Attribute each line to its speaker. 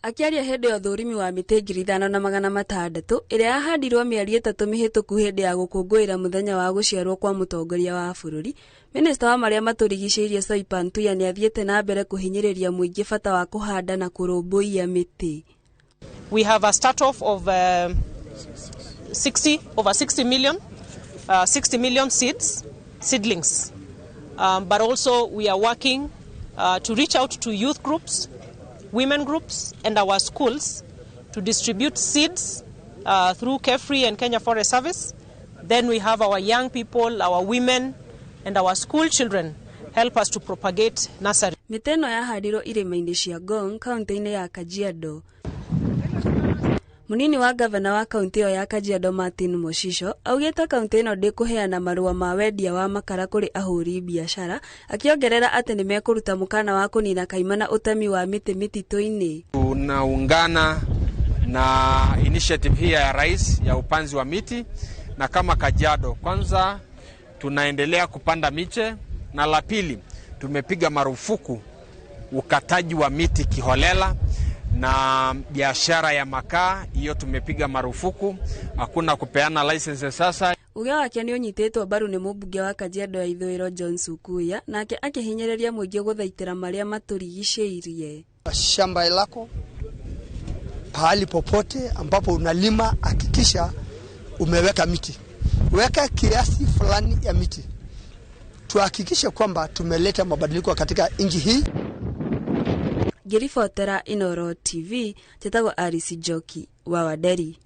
Speaker 1: Akĩaria hĩndĩ ya ũthũrimi wa mĩtĩ 5600 ĩrĩa yahandirwo mĩeri 3 mĩhĩtũku hĩndĩ ya gũkũngũĩra mũthenya wa gũciarwo kwa mũtongoria wa bũrũri, Minista wa marĩa matũrigicĩirie Soipan Tuya nĩathiĩte na mbere kũhinyĩrĩria mũingĩ bata wa kũhanda na kũrũmbũiya mĩtĩ.
Speaker 2: We have a start off of 60, over 60 million, 60 million seeds, seedlings. But also we are working to reach out to youth groups, women groups, and our schools to distribute seeds through KEFRI and Kenya Forest Service. Then we have our young people, our women, and our school children help us to propagate nursery.
Speaker 1: Mĩtĩ ĩno yahandirwo irĩma-inĩ cia Ngong, kaunti-inĩ ya Kajiado. Mũnini wa gavana wa kaunti ĩyo ya Kajiado Martin Moshisho augĩte kaunti ĩno ndĩkũheana marũa ma wendia wa makara kũrĩ ahũri biacara, akĩongerera atĩ nĩ mekũruta mũkana wa kũnina kaimana ũtemi wa mĩtĩ mĩtitũ-inĩ.
Speaker 3: Tunaungana na initiative hii ya rais ya upanzi wa miti, na kama Kajiado kwanza tunaendelea kupanda miche, na la pili tumepiga marufuku ukataji wa miti kiholela na biashara ya makaa, hiyo tumepiga marufuku. Hakuna kupeana licenses sasa.
Speaker 1: Uge wake nĩ ũnyitĩtwo mbaru nĩ mũmbunge wa Kajiado ya Ithũĩro John Sukuya, nake akĩhinyĩrĩria mũingĩ gũthaitĩra marĩa matũrigicĩirie.
Speaker 4: Shamba lako pahali popote ambapo unalima, hakikisha umeweka miti, weka kiasi fulani ya miti, tuhakikishe kwamba tumeleta mabadiliko katika nchi hii.
Speaker 1: Ngĩribotera Inooro TV, njĩtagwo Alice Njoki wa Wanderi.